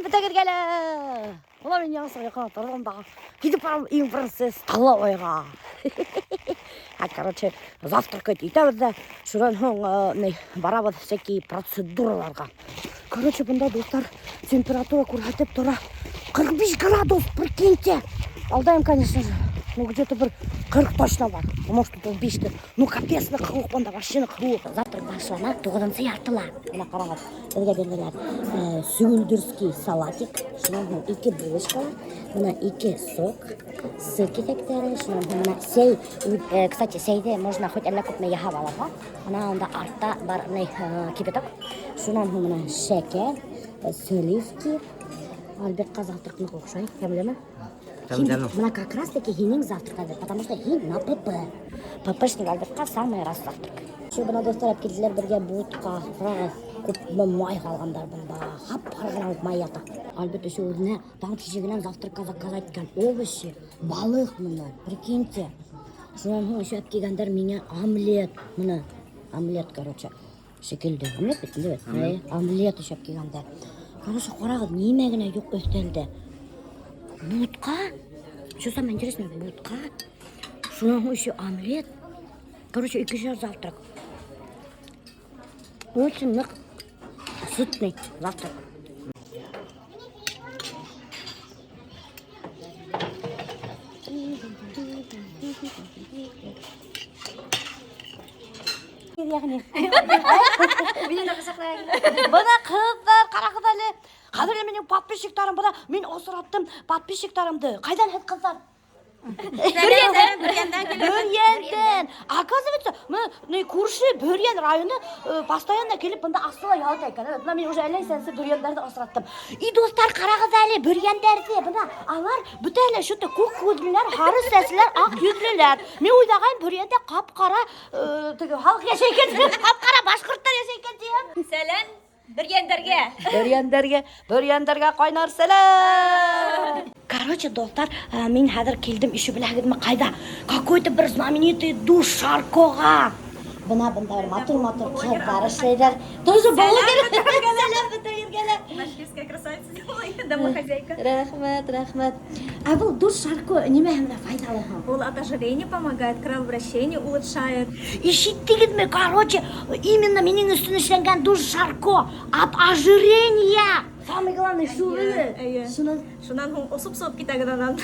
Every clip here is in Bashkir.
Бөтәгеҙгә лә! Бына мин яңы йоҡонан торҙом да, китеп барам иң беренсе столовойға. Ә, короче, завтракать итәбеҙ ҙә, шунан һуң ни, барабыҙ всякие процедураларға. Короче, бында, дуҫтар, температура күрһәтеп тора. 45 градус, прикиньте. Алдайым, конечно же. Ну, где-то бер 40 точно бар. Может, 35-тер. Ну, капец, ныҡ һыуыҡ бында, вообще ныҡ һыуыҡ. Завтрак башлана 9:30-ла. Бына ҡарағыҙ, беҙгә бирҙеләр сөгөлдөрский салатик, шунан һуң ике булочкалар, бына ике сок, сыр киҫәктәре, шунан һуң бына сәй. Кстати, сәйҙе можно хоть әллә күпме яһап алырға. Бына унда артта бар ни, кипяток. Шунан һуң бына шәкәр, сливки. Альбертҡа завтрак ныҡ оҡшай, тәмлеме? Тәмле. Бына как раз таки һинең завтрак әҙер, потому что һин на ПП. ППшник Альбертҡа самый раз завтрак. Еще бына дуҫтар алып килделәр беҙгә бутҡа. Ҡарағыҙ, күпме май һалғандар бында. Һап-һары ғына май ята. Альберт еще үҙенә таң тишегенән завтракка заказать иткән. Овощи, балыҡ менән, прикиньте. Шунан һуң еще алып килгәндәр миңә омлет. Бына омлет, короче. Шикелле. Омлет бит инде бит. Әй, омлет еще алып килгәндәр. Короче, ҡарағыҙ, нимә генә юҡ өҫтәлдә. Бутҡа. Что самое интересное, бутҡа. Шунан һуң еще омлет. Короче, икешәр завтрак. Очень ныҡ сытный завтрак. Йәғни. Мине дә ҡосаҡлай. Бына ҡыҙҙар, ҡарағыҙ әле. Ҡәҙерле минең подписчиктарым, бына мин осраттым подписчиктарымды. Ҡайҙан һеҙ, ҡыҙҙар? Бөрйәндән, Бөрйәндән киләбеҙ. Бөрйәндән. Оказывается, мы күрше Бөрйән районы постоянно килеп бында аҫтыла ял итә икән. Бына мин уже әллә нисәнсе бөрйәндәрҙе осраттым. И дуҫтар, ҡарағыҙ әле бөрйәндәрҙе. Бына алар бөтәһе лә что-то күк күҙлеләр, һары сәслеләр, аҡ йөҙлөләр. Мин уйлағайным, Бөрйәндә ҡап-ҡара теге халыҡ йәшәй икән, ҡап-ҡара башҡорттар йәшәй икән тием. Сәләм Бөрйәндәргә. Бөрйәндәргә, Бөрйәндәргә ҡайнар сәләм. Короче, дуҫтар, мин хәҙер килдем, еще беләһегеҙме ҡайҙа? Какой-то бер знаменитый душ Шаркоға. Бына бында бер матур-матур ҡыҙҙар эшләйҙәр. Тоже блогер. Сәләм бөтәгеҙгә лә. Башкирская красавица, домохозяйка. Рәхмәт, рәхмәт. Ә был душ Шарко нимә менән файҙалы һуң? Ул от ожирения помогает, кровообращение улучшает. Ишеттегеҙме? Короче, именно минең өсөн эшләнгән душ Шарко от ожирения. Самый главный шул Эйе, эйе. Шунан Шунан һуң осоп сығып китәгеҙ анан.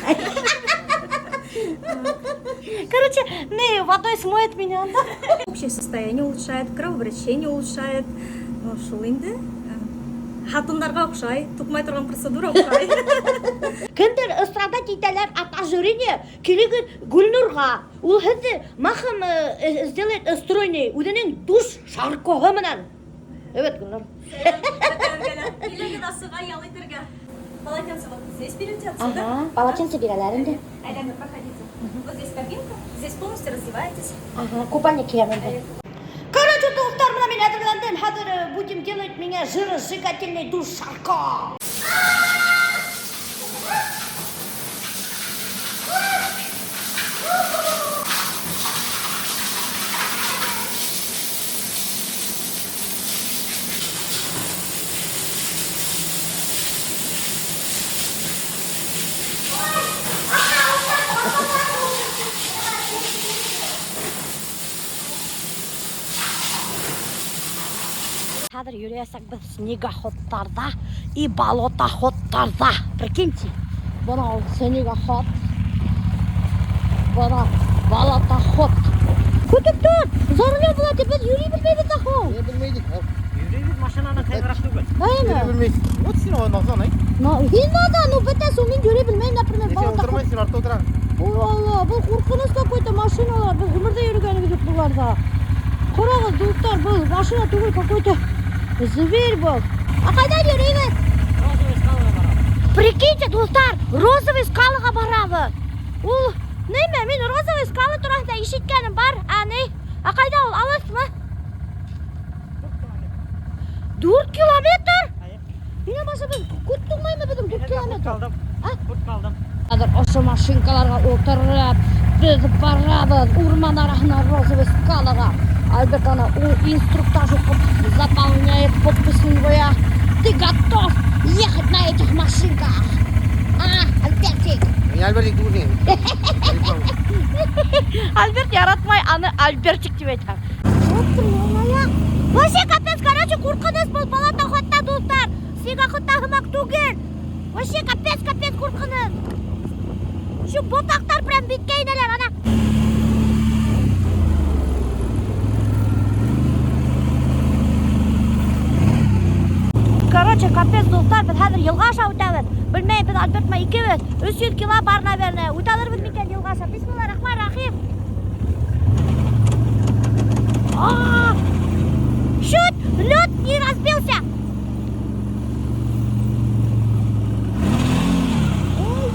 Короче, не, водой смоет меня. Общее состояние улучшает, кровообращение улучшает. Ну, шул инде. Хатындарға оҡшай, туҡмай торған процедура оҡшай. Кемдер страдать итәләр от ожирения, килегеҙ Гөлнурға. Ул һеҙҙе махом сделает стройный, үҙенең душ Шаркоһы менән. Evet, Гөлнур. Килегеҙ асыға ял итергә. Полотенце вот здесь берете отсюда. Ага, полотенце бирәләр инде. Айдана, проходите. Вот здесь кабинка, здесь полностью раздеваетесь. Ага, купальник кейәм инде. Короче, дуҫтар, бына мин әҙерләндем. Хәҙер будем делать миңә жиросжигательный душ Шарко. Хәҙер йөрөйәсәкбеҙ снегоходтарҙа и болотоходтарҙа. Прикиньте, бына ул снегоход, бына болотоход. Көтөп тор, за рулем була тип беҙ йөрөй белмәйбеҙ ҙә һуң. Йөрөй белмәйек. Йөрөйбөҙ, машинанан ҡыйыныраҡ түгел. Әйме? Йөрөй белмәйек. Вот һин наҙан, әй. Но, һин наҙан, ну бөтәс, мин йөрөй белмәйем, например, Һин болотоход. ултырмай, һин артта ултыраһың. Ой, Алла, был ҡурҡыныс какой-то машиналар, беҙ ғүмерҙә йөрөгәнебеҙ юҡ быларҙа. Ҡарағыҙ, дуҫтар, был машина түгел, какой-то зверь был. А ҡайҙа йөрөйбөҙ? Розовый скалаға барабыҙ. Прикиньте, дуҫтар, розовый скалаға барабыҙ. Ул нимә? Мин розовый скала тураһында ишеткәнем бар. А ни? А ҡайҙа ул? Алыҫмы? 4 километр? Һинән башҡа беҙ күт туңмаймы беҙҙең 4 километр? Ҡалдым. А? Ҡурт ҡалдым. Хәҙер ошо машинкаларға ултырып, беҙ барабыҙ урман араһына розовый скалаға. Альберт ана ул инструктаж уҡып, заполняет подписын ҡуя. Ты готов ехать на этих Альбертик түгел. Альберт яратмай, аны Альбертик тип әйтә. Вообще капец, короче, ҡурҡыныс был болотоходта, дуҫтар. Снегоходта һымаҡ түгел. Вообще капец, капец ҡурҡыныс. Шу ботаҡтар прям биткә инәләр, ана. Короче, капец, дуҫтар, беҙ хәҙер йылға аша үтәбеҙ. Белмәйем, беҙ Альберт менән икебеҙ. 300 кило бар, наверное. Үтә алырбыҙ микән йылға аша? Бисмилла рахман рахим. А! Чуть лед не разбился. Ой,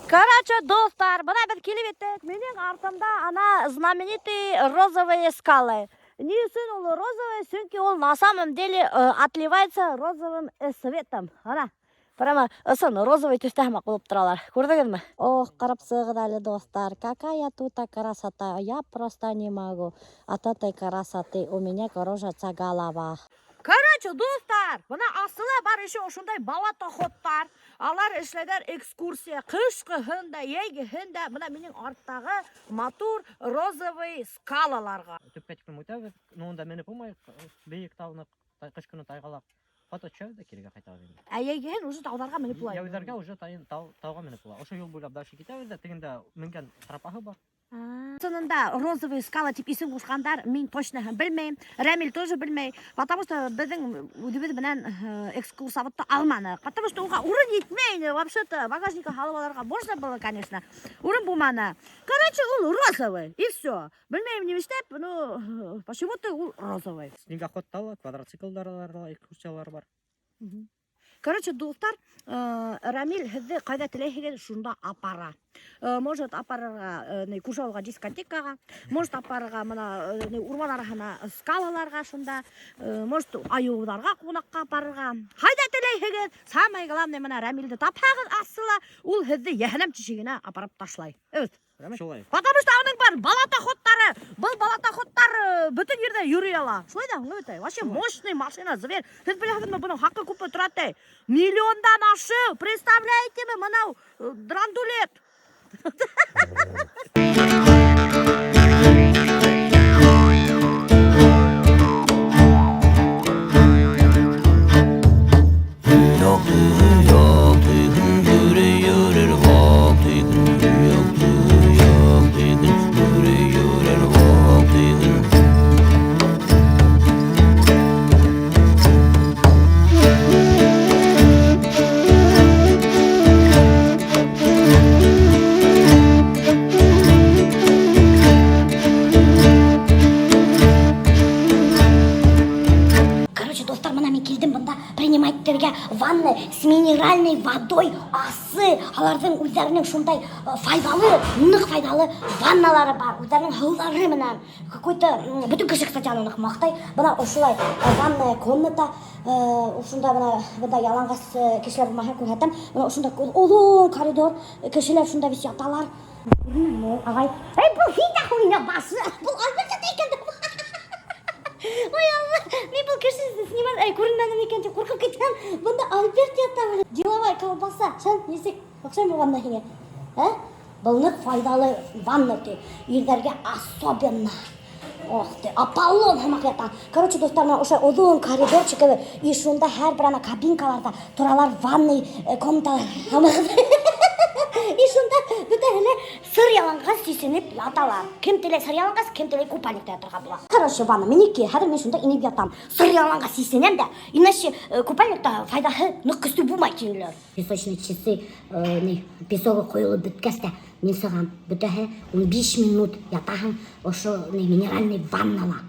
короче, дуҫтар, бына беҙ килеп еттек. Минең артымда ана знаменитые розовые скалы. Ни өсөн ул розовый? Сөнки ул на самом деле отливается розовым светом. Ана, прямо ысын розовый төҫтә һымаҡ булып торалар. Күрҙегеҙме? Ох, ҡарап сығығыҙ әле, дуҫтар. Какая тут красота. Я просто не могу. От этой красоты у меня кружится голова. Короче, дуҫтар, бына асылы бар еще ошондай болотоходтар. Алар эшләйҙәр экскурсия ҡышҡыһын да, йәйгеһен дә. Бына минең арттағы матур розовый скалаларға. Төпкә тиклем үтәбеҙ. Ну, унда менеп булмай, бейек тауны ҡыш көнө тайғалаҡ. Фото төшәбеҙ ҙә кирегә ҡайтабыҙ инде. Ә йәйгеһен уже тауҙарға менеп була. Йәйҙәргә уже тайын тауға менеп була. Ошо юл буйлап дальше китәбеҙ ҙә, тегендә менгән тропаһы бар. Сынында розовые скалы тип исем ҡушҡандар, мин точно белмәйем. Рәмил тоже белмәй. Потому что беҙҙең үҙебеҙ менән экскурсоводты алманы. Потому что уға урын етмәй ине. Вообще-то багажникка һалып алырға можно было, конечно. Урын булманы. Короче, ул розовый. И все. Белмәйем ни эшләп, но почему-то ул розовый. Снегоходта ла, квадроциклдарҙа ла экскурсиялар бар. Короче, дуҫтар, Рамил һеҙҙе ҡайҙа теләйһегеҙ, шунда апара. Может апарырға ни, Ҡушауға дискотекаға, может апарырға бына ни, урман араһына скалаларға шунда, может айыуҙарға ҡунаҡҡа апарырға. Ҡайҙа теләйһегеҙ, самое главное, бына Рамилде тапһағыҙ асыла, ул һеҙҙе йәһәннәм тишегенә апарып ташлай. Evet. Шулай. Потому что уның бар болотоходтары. Был болотоходтар бөтөн ерҙә йөрөй ала. Шулай ҙа, аңлап бөтәй. Вообще мощный машина, зверь. Һеҙ беләһегеҙме, бының хаҡы күпме тора ти? Миллиондан ашыу. Представляете ме, мынау драндулет. Yaktı, yaktı, yürü yürür vakti, yaktı, yaktı, yürü yürür vakti. Короче, дуҫтар, бына мин килдем бында принимать итергә ванны с минеральной водой асы. Аларҙың үҙҙәренең шундай файҙалы, ныҡ файҙалы ванналары бар. Үҙҙәренең һыуҙары менән. Какой-то бөтөн кеше, кстати, аны ныҡ маҡтай. Бына ошолай ванная комната, ошонда бына бында яланғас кешеләр булмаһа күрһәтәм. Бына ошонда оҙон коридор, кешеләр шунда вис яталар. Күренәме, ағай? Эй, был һин дә һуң башы. Был Альберт икән. Ой, Алла, мин был кеше снимать, эй, күренмәне микән тип ҡурҡып киткән. Бында Альберт ята, блин. Деловая колбаса. Шан, нисек? Оҡшаймы ванна һиңә? Ә? Был ныҡ файҙалы ванна ти. Ирҙәргә особенно. Ох ты, Аполлон һымаҡ ята. Короче, дуҫтар, бына ошо оҙон коридорчик кеүек. И шунда һәр бер ана кабинкаларҙа торалар ванный комнаталар. И шунда бөтәһе лә сыр яланғас сисенеп яталар. Кем теләй сыр яланғас, кем теләй купальникта ятырға була. Короче, ванна минеке. Хәҙер мин шунда инеп ятам. Сыр яланғас сисенәм дә, иначе купальникта файҙаһы ныҡ көслө булмай тинеләр. Песочные часы, ни, песогы ҡойолоп бөткәс тә мин сығам. Бөтәһе 15 минут ятаһың ошо ни, минеральный ваннала.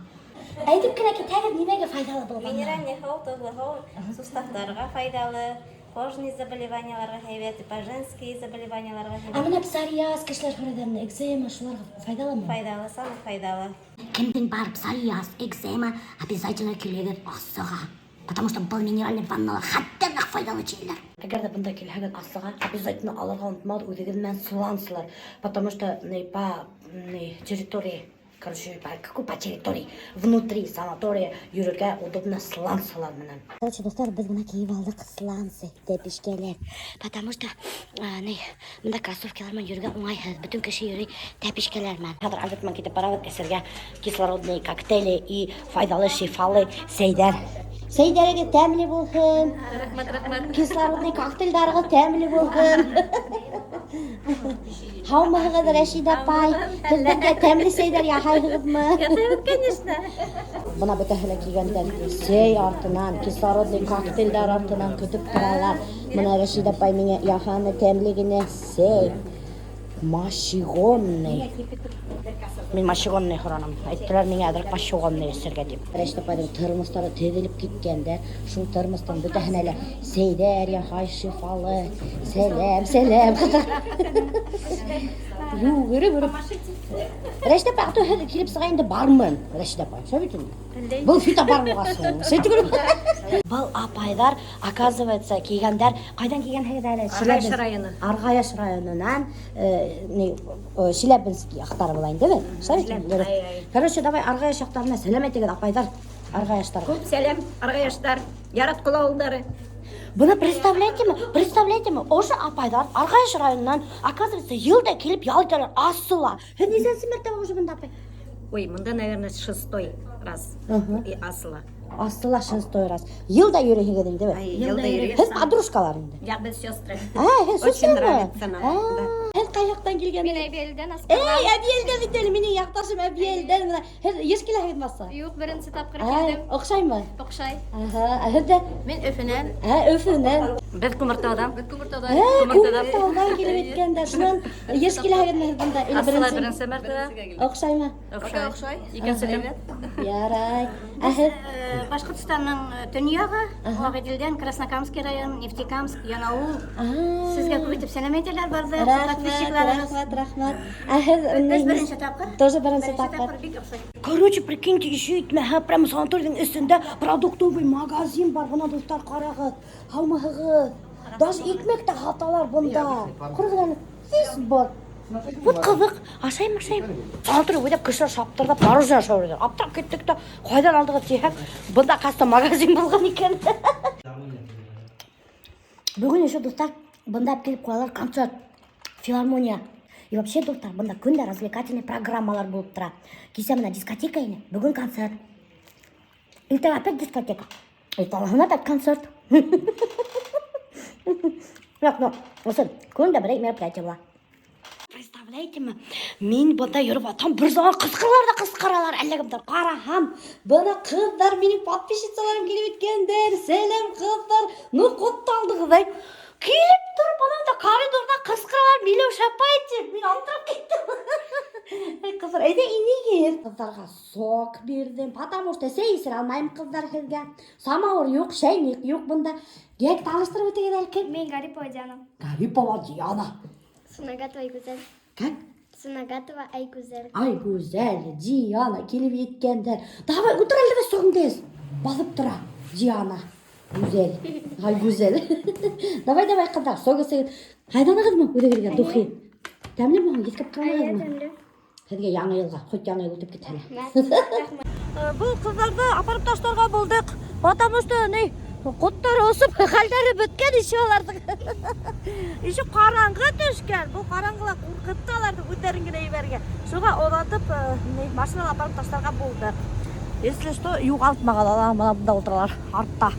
Әйтеп кенә китһәгеҙ, нимәгә файҙалы был ванна? Минеральный һыу, тоҙло һыу суставтарға файҙалы, кожный заболеванияларға һәйбәт, по женские заболеванияларға Ә һәйбәт. бына псориаз кешеләр һорайҙар, экзема шуларға файҙалымы? Файҙалы, самый файҙалы. Кемдең бар псориаз, экзема, обязательно килегеҙ Ассыға. Потому что был минеральный ванналар хәтәр ныҡ файҙалы тинеләр. Әгәр ҙә бында килһәгеҙ Ассыға, обязательно алырға онотмағыҙ үҙегеҙ менән сланцылар. Потому что по территории Короче, по какой по территории? Внутри санатория йөрөргә удобно сланцылар менән. Короче, дуҫтар, беҙ бына кейеп алдыҡ сланцы, тәпишкәләр. Потому что ни, бында кроссовкалар менән йөрөргә уңайһыҙ. Бөтөн кеше йөрөй тәпишкәләр менән. Хәҙер Альберт менән китеп барабыҙ эсергә кислородные коктейли и файҙалы, шифалы сәйҙәр. Сәйҙәрегеҙ тәмле булһын. Рәхмәт, рәхмәт. Кислородный коктейлдарығыҙ тәмле булһын. Һаумыһығыҙ, Рәшидә апай? Һеҙ беҙгә тәмле сәйҙәр яһайһығыҙмы? Конечно. Бына бөтәһе лә килгәндәр сәй артынан, кислородный коктейлдар артынан көтөп торалар. Бына Рәшидә апай миңә яһаны тәмле генә сәй. Мочегонный. Мин мочегонный һораным. Әйттеләр миңә әҙерәк мочегонный эсергә тип. Рәшидә апайҙың термостары теҙелеп киткән дә, шул термостың бөтәһенә лә сәйҙәр яһай, шифалы. Сәләм, сәләм. Йүгереп йөрөп. Рәшидә апай, а то һеҙ килеп сыға инде бармен. Рәшидә апай, шулай бит инде. Был фита бар булғас. Шәй Был апайҙар, оказывается, килгәндәр. Ҡайҙан килгәнһегеҙ әле? Арғаяш районы. Арғаяш районынан, ни, Челябинск яҡтары була инде, бит? Шулай бит инде? Ай, ай. Короче, давай Арғаяш яҡтарына сәләм әйтегеҙ, апайҙар, Арғаяштарға. Күп сәләм, Арғаяштар, Яратҡол ауылдары. Быны представляете ме? Представляете ме? Ошо апайҙар Арғаяш районынан, оказывается, йыл да килеп ял итәләр, асыла. Һеҙ нисәнсе мәртәбә уже бында, апай? Ой, мында, наверное, шестой раз. Ага. И асыла. Асыла шестой раз. Йыл да йөрөйһөгөҙ инде, бит? Ай, йыл да йөрөйбөҙ. Һеҙ подружкалар инде. Я беҙ сестры. А, һеҙ Очень сестры? нравится нам, А, да. Һеҙ ҡай яҡтан килгән? Мин Әбйәлилдән. Эй, Әбйәлилдән бит әле, минең яҡташым Әбйәлилдән. Бына һеҙ йыш киләһегеҙме Асылға? Юҡ, беренсе тапҡыр Ай, килдем. оҡшаймы? Оҡшай. Аһа, ә һеҙ? Мин Өфөнән. Ә, Өфөнән. Беҙ Күмертауҙан. Беҙ Күмертауҙан. Ә, Күмертауҙан килеп еткәндәр. Шунан йыш киләһегеҙме һеҙ бында? Или Асыла беренсе? беренсе мәртәбә. Оҡшаймы? Оҡшай. Оҡшай. Икенсе көн. Ярай. Ә һеҙ? Башҡортостандың төньяғы, Ағиҙелдән, Краснокамский район, Нефтекамск, Яңауыл. А, Һеҙгә күп итеп сәләм әйтәләр барҙы. Рәхмәт, Подписчикларыбыҙ. рәхмәт, рәхмәт. Ә һеҙ? Беҙ беренсе тапҡыр. Тоже беренсе тапҡыр. Бик оҡшай. Короче, прикиньте, еще етмәһә, прямо санаторийҙың эсендә продуктовый магазин бар. Бына, дуҫтар, ҡарағыҙ. Һаумыһығыҙ? Даже икмәк тә һаталар бында. Ҡарағыҙ әле, весь бар. Вот ҡыҙыҡ. Ашайым, ашайым. Санаторий буйлап кешеләр шаптырҙап мороженое ашап йөрөйҙәр. Аптырап киттек тә, ҡайҙан алдығыҙ тиһәк, бында ҡаста магазин булған икән. Бөгөн еще, дуҫтар, бында килеп ҡуялар концерт, филармония. И вообще, дуҫтар, бында көн дә развлекательный программалар булып тора. Кисә бына дискотека ине, бөгөн концерт. Иртәгә опять дискотека. Иртәгәһен опять концерт. Юҡ, ну, ошо көн дә берәй мероприятие була. Представляете ме? Мин бында йөрөп ятам, бер заман ҡысҡыралар ҙа ҡысҡыралар, әллә кемдәр. Ҡараһам, бына ҡыҙҙар, минең подписчицаларым килеп еткәндәр. Сәләм, ҡыҙҙар. Ну, ҡот алдығыҙ, ай. Килеп тороп, ананда коридорҙа ҡысҡыралар, Миләүшә апай тип. Мин аптырап киттем. Эй, ҡыҙҙар, әйҙә инегеҙ. Ҡыҙҙарға сок бирҙем, потому что сәй эсерә алмайым, ҡыҙҙар, һеҙгә. Самауыр юҡ, сәйнүк юҡ бында. Йәк, таныштырып үтегеҙ әле, кем? Мин Гарипова Диана. Гарипова Диана. Сунагатова Айгүзәл. Как? Сунагатова Айгүзәл. Айгүзәл, Диана килеп еткәндәр. Давай, ултыр әле беҙ. Баҫып тора. Диана. Гүзәл. Айгүзәл. Давай, давай, ҡыҙҙар, сок эсегеҙ. Һайланығыҙмы үҙегеҙгә духи? Тәмлеме һуң? Еҫкәп ҡарамағыҙмы? Тәмле. Һеҙгә яңы йылға, хоть яңы йыл үтеп китһә лә. Рәхмәт. Был ҡыҙҙарҙы апарып ташларға булдыҡ. Потому что ни, ҡоттары осоп, хәлдәре бөткән еще уларҙың. Еще ҡараңғы төшкән. Был ҡараңғыла ҡурҡытты уларҙы үҙҙәрен генә ебәрергә. Шуға оҙатып, ни, машинала апарып ташларға булдыҡ. Если что, юғалтмағыҙ, ала, бына бында ултыралар, артта.